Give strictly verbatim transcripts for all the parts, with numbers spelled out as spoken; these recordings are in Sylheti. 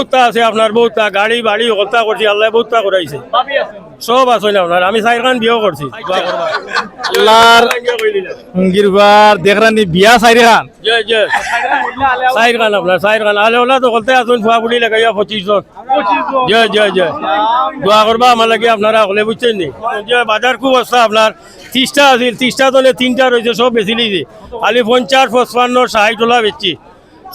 হকলতা আছে আপনার, বহুততা গাড়ি বাড়ি হকলতা করছি, আল্লায় বহুততা করাইছে। সব আছইন আপনার, আমি চাইরখান বিয়াও করছি। দোয়া করবা। আল্লাহর কইলিলা। হুঙ্গির বার দেখরানি বিয়া চাইরখান। জি, জি। চাইরখান আপনার, চাইরখান। আলে ওলা তো হকলতায় আছইন, ফুয়া ফুড়ি লাগাইয়া পঁচিশ জন। জি, জি, জি। দোয়া করবা আমার লাগি আপনারা হকলে, বুঝছইন নি? জি, বাজার খুব অবস্থা আপনার। তিরিশটা আছিল, তিরিশটা তনে তিনটা রইছে, সব বেচিলিছি। খালি পঞ্চাশ, পঁচপান্ন, ষাইট ওলা বেচছি।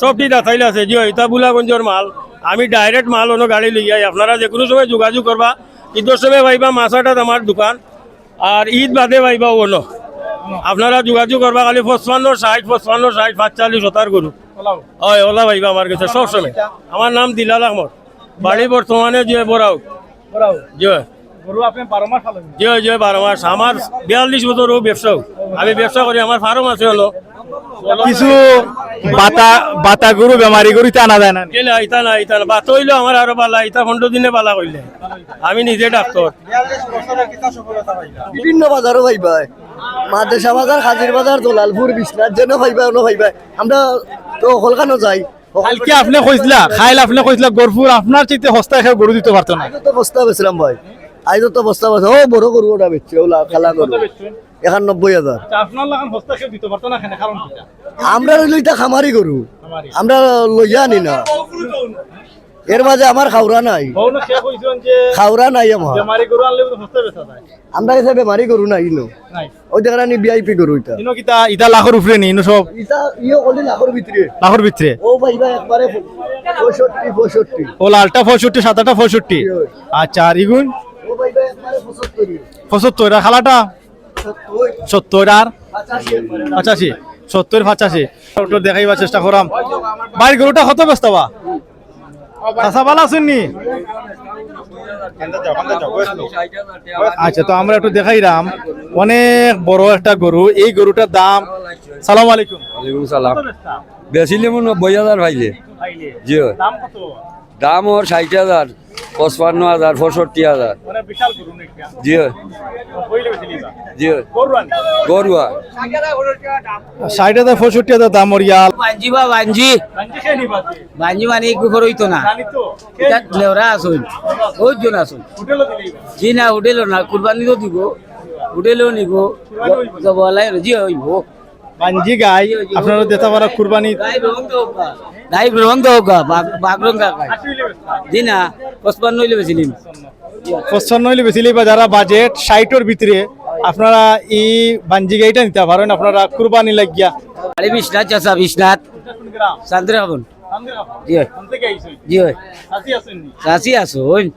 সবটি দাতাইল আছে, জি, ইতা বুলাগঞ্জর মাল। আমি direct মাল অনো গাড়ি লইয়া আই। আপনারা যেকুনু সময় যোগাযোগ করবা, ইদর সময় পাইবা মাছাটাত আমার দোকান, আর ইদ বাদে পাইবা অনো। আপনারা যোগাযোগ করবা খালি পঁচপান্ন, ষাইট, পঁচপান্ন, ষাইট, পাঁচচল্লিশ হতার গরু। ওলাও। অয়, ওলা পাইবা আমার গেছে সব সময়। আমার নাম দিলাল আহমদ, বাড়ি বর্তমানে যে বড়াও। বড়াও। জি। গরু আপনি বারো মাস পালন? জি, জি, বারো মাস। আমার বিয়াল্লিশ বছর অউ ব্যবসা। আমি ব্যবসা করি, আমার ফার্ম আছে অনো। কিছু বাতা, বাতা গরু, বেমারি গরু ইতা আনা যায় না নি? জি না, ইতা না, ইতা না। বাতা অইলো আমার আরো বালা, ইতা পনরো দিনে বালা কইলে। আমি নিজে ডাক্তার। বিভিন্ন বাজারও পাইবা, মাদ্রাসা বাজার, হাজির বাজার, দলালপুর, বিশ্বনাথ, যেন পাইবা, অনো পাইবা। আমরা তো হকলখানো যাই। কাইলকে আপনে কইছলা, কাইল আপনে কইছলা, গরপুর আপনার চাইতে হস্তায় কেউ গরু দিতো পারতো না। আইজ তো বস্তা বেচলাম ভাই, আইজ তো বস্তা বেচলাম। ও বড় গরু ওটা বেচছে, ও লা-, কালা গরু। কত বেচছেন? এখান নব্বই হাজার। আচ্ছা, আপনার লাখান হস্তা কেউ দিতো পারতো না কেনে, কারণ কিতা? আমরা অইলো ইতা খামারি গরু, খামারি। আমরা লইয়া আনি না। এর মাঝে আমার খাওরা নাই। বউনো কে কইছেন যে খাওরা নাই আমার। বেমারি গরু আনলে বুলে হস্তা বেচা যায়? আমরা গেছে বেমারি গরু নাই ইনো। নাই। ওই দেখেন নি ভিআইপি গরু ইটা। ইনো কিতা, ইতা লাখর উপরে নি, ইনো সব? ইটা ইয়ে করলে লাখর ভিতরে। লাখর ভিতরে? ও ভাই, ভাই, একবারে পঁয়ষট্টি, পঁয়ষট্টি। ও লালটা পঁয়ষট্টি, সাদাটা পঁয়ষট্টি। জি, ওই। আচ্ছা, আর ইগুন? ও ভাই, ভাই, একবারে পঁচাত্তর। পঁচাত্তর, আর খালাটা? সত্তর। সত্তর আর? পঁচাশি একবারে। পঁচাশি। সত্তর, পঁচাশি। একটু দেখাইবার চেষ্টা করাম। ভাইর গরুটা কত বেচতা বা? চাচা, ভালা আছইন নি? আচ্ছা, তো আমরা একটু দেখাইরাম, অনেক বড় একটা গরু। এই গরুটার দাম, সালাম আলাইকুম। ওয়ালাইকুম সালাম। বেচিলিমু নব্বই হাজার পাইলে। জি। দাম ওর ষাইট হাজার, পঁচপান্ন হাজার, পঁয়ষট্টি হাজার। জি। জি। গরুয়া। ষাইট হাজার, পঁয়ষট্টি হাজার দাম ওর ইয়াল। বাঞ্জি বা বাঞ্জি। বাঞ্জি মানে এই কুকুর অইতো না। ইটা লেওরা আছইন। বহুত জন আছইন। জি না, হোটেলও না, কুরবানিও দিব। হোটেলও নিব। জবলাই, জি অইব। বাঞ্জি গাই, আপনারা দিতা পারা কুরবানি। গাই রং তো হোক, বাঘ, বাঘ রং গাই। জি না, পঁচপান্ন অইলে বেচিলিম। পঁচপান্ন অইলে বেচিলিবা, যারা বাজেট ষাইটর ভিতরে, আপনারা এই বাঞ্জি গাইটা নিতা পারইন, আপনারা কুরবানি লাগিয়া। আরে বিশ্বনাথ চাচা, বিশ্বনাথ। চান্দ্রা খাবন। জি অয়। জি অয়। চাচি আছইন?